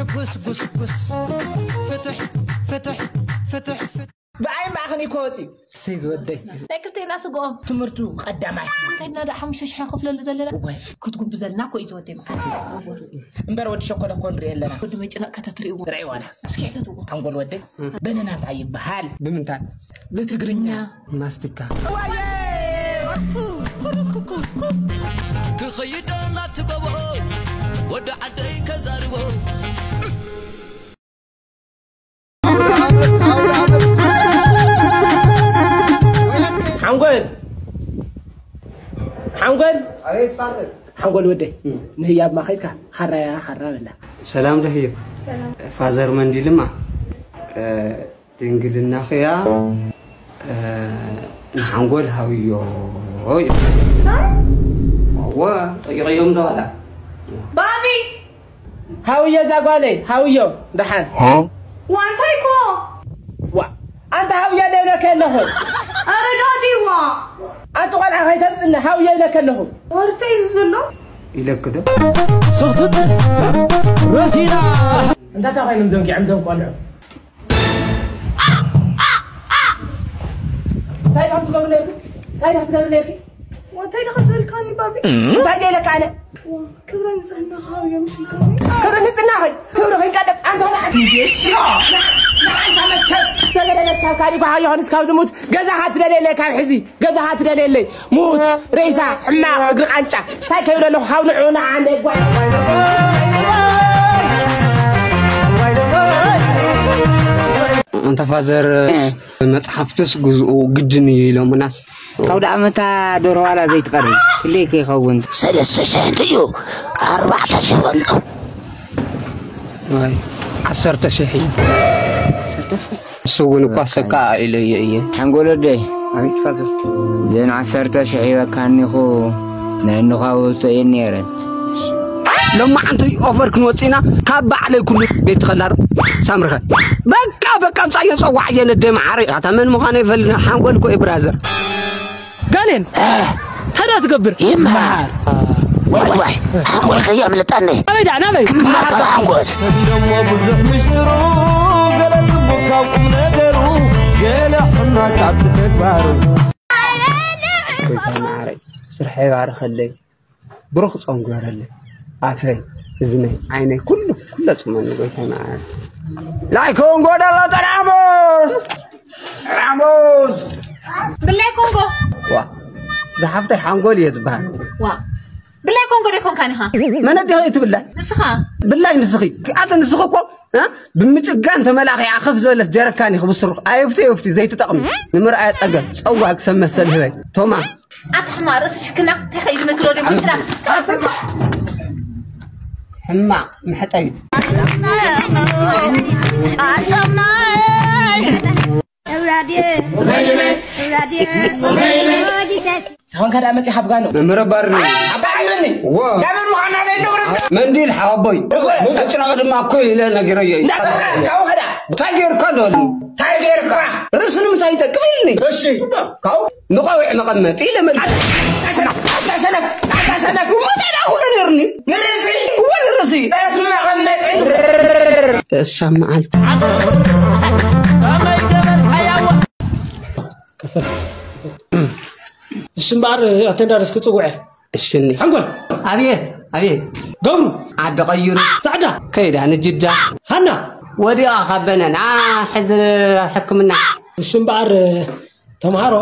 ጉስ ጉስ ጉስ ፍትሕ ፍትሕ ፍትሕ ፍትሕ። ብኣይ ማእኸል እዩ ከወፂ። ሰይ ዝወደይ። ናይ ክልቴና ስግኦም። ትምህርቱ ቀዳማይ። ከድና ዳ ሓሙሽተ ሽሕ ከፍለሉ ዘለና። እዋይ። ክትጉብዘልና እኮ እዩ ዝወደይ። እምበር ወዲ ሸኮለ እኮ ንሪኦ ኣለና። ወዲ መጭነቕ ከተትርእይዎ። ርኣይዋና። እስኪ ሕተትዎ። ሓንጎል ወደይ። በነና እንታይ ይበሃል? ብምንታይ? ብትግርኛ። ማስቲካ። ክኸይድ ናብቲ ጎቦ ወዲ ዓደይ ከዛርቦ። ሓንጎል፣ ሓንጎል። ኣቤት ፋዘር። ሓንጎል ወደይ፣ ንህያብ ማኸይድካ፣ ኻራያ ኻራ በላ። ሰላም ደህይብ። ሰላም። ፋዘር መንዲልማ፣ እ፣ ድንግልናኽያ፣ እ፣ ንሓንጎል ሃውዮ። እወ፣ ጠይቐዮም ዶ ዋላ? ባቢ! ሃውዮ እዛ ጓለይ፣ ሃውዮ፣ ደሓን። ሃ? ዋንታይ ኮ? ዋ፣ ኣንታ ሃውዮ ዶ ይብለካ ኣለኹ? ኣረ ዳዲ ዋ! ኣንቲ ቆልዓ ከይተምጽና፣ ሃውዮ ይብለካ ኣለኹ። ወርተይ እዩ ዘሎ? ኢለክ ዶ? ስኽትት ረሲና። እንታይ ኮይኖም ዘንጊዖም ዘም ቆልዑ? እንታይ ኢኻ ትገብር ነርኪ? እንታይ ኢኻ ትገብር ነርኪ? እንታይ ኢኻ ዝበልካኒ ባቢ? እንታይ ደይለካ ኣነ? ክብረ ንጽህና ሃው እዮም ሽልካኒ። ክብሪ ንጽህና ኸይ፣ ክብሪ ኸይ ቀጠጥ፣ ኣንታ ንዓዲ። ንዓንታ መስከር፣ ተገደለ እስካብ ካሊእ ኳ ዮሃንስ ካብ ዝሙት፣ ገዛኻ ትደልየለይ ካብ ሕዚ፣ ገዛኻ ትደልየለይ። ሙት፣ ሬሳ፣ ሕማቕ፣ እግሪ ቃንጫ። እንታይ ከይብለ ኣለኹ? ካብ ንዑ ንዓ እንደ ጓል። ኣንታ ፋዘር፣ መጽሓፍትስ ግዝኡ ግድን እዩ ኢሎምናስ። ካብ ደኣ መታ ደርሆ ዋላ ዘይትቐርብ። ክልይ ከይኸውን። ሰለስተ ሽሕ ድዩ? ኣርባዕተ ሽሕ በሎ። ዋይ፣ ዓሰርተ ሽሕ እዩ። ዓሰርተ ሽሕ? እሱ እውን እኳ ሰካ ኢለዮ እየ። ሓንጎል ወደይ። ኣቤት ፋዘር። ዘን ዓሰርተ ሽሕ ሂበካኒ እኮ ናይ እንኳ ውህብቶ እየን ነይረን። ሎማዓንቲ ኦፈር ክንወፅእ ኢና። ካብ ባዕለይ ኩሉ ቤት ትኸላዶ ሳምርኸ። በቃ፣ በቃ፣ ምጻዮ ጸዋዕ እየ ነደ መዓረይ። ኣታ መን ምዃነ ይፈልጥ፣ ሓንጎል እኮ እዩ ብራዘር። ጋኔን፣ እ። እንታይ ትገብር? ይመሃር። ዋይ፣ ዋይ፣ ሓንጎል ከየምልጠኒ። ናበይ ደኣ፣ ናበይ? ክመሃር ሓንጎል። ሰቢሮሞ ብዙሕ ምስጢሩ፣ ገለ ጽቡቕ ካብ ቁም ነገሩ፣ ገለ ሕማቕ ካብቲ ተግባሩ። ጎይታ መዓረይ፣ ስርሐይ ባርኸለይ። ብሩኽ ጾም ግበረለይ። ኣፈይ፣ እዝነይ፣ ዓይነይ፣ ኩሉ፣ ኩለ ጽመኒ ጎይታ መዓረይ። ናይ ኮንጎ ደሎ ጠራሙስ! ጠራሙስ! ብላይ ኮንጎ! ዋ፣ ዝሓፍተይ ሓንጎል እየ ዝበሃል። ዋ፣ ብላይ ኮንጎ ዶ ይኮንካን ኢኻ? መን ኣዴኺ እዩ ትብላይ? ንስኻ? ብላይ ንስኺ። ኣተ ንስኺ እኮ፣ እ? ብምጭጋን ተመላኺዓ ከፍ ዝበለት ጀረካን ኢኺ ብስሩኽ። ኣየፍቲ፣ ኣየፍቲ፣ ዘይትጠቕሚ። ንምርኣያ ጸገም። ጸዋዕ ክሰብ መሰል ህበይ። ቶማ። ኣታ ሕማቕ ርእሲ ሽክና፣ እንታይ ከ እዩ ዝመስሎ ደሞ ሽክና? ሕማቕ መሕጠቢት። ሳኾንካ ደኣ መጺኻ ብጋኖ። መምህር ኣባርኒ። ኣባሪርኒ። ዎ። ዳመን ምዃና ዘይንገብር። መንዲል ሓወቦይ። እወ። ተጭናቕ ድማ እኮ ኢለ ነጊረዮ እዩ። እንዳ-፣ ካብኡ ኸዳ። እንታይ ጌርካ ዶ? እንታይ ጌርካ? ርእሲ ንምንታይ ይጠቅም ኢልኒ። እሺ። ካብኡ ንቐዊዕ መቐመጢ ኢለ መሊሰ። ኣታ ሰነፍ፣ ኣታ ሰነፍ፣ ኣታ ሰነፍ። እሞ እንታይ ደኣ ክብሎ ነይሩኒ? ንርእሲ? እወ፣ ንርእሲ። ጠስሚ መቐመጢ። እሳ መዓልቲ። ከመይ ገበርካያ? እሺ እምበኣር፣ ኣተንዳርስ ክጽውዐ። እሽኒ። ሓንጎል። ኣብየት፣ ኣብየት። ገብሩ። ዓዲ ቀይሩ። ጻዕዳ። ከይዳ ንጅዳ። ሃና። ወዲቓ ካብ በነና፣ ሕዚ ሕክምና። እሺ እምበኣር፣ ተምሃሮ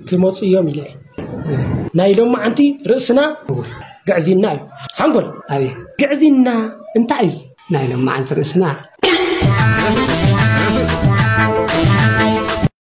ክመጹ እዮም ኢለ። ናይ ሎማዓንቲ ርእስና ግዕዝይና እዩ። ሓንጎል። ኣብየት። ግዕዝይና እንታይ እዩ? ናይ ሎማዓንቲ ርእስና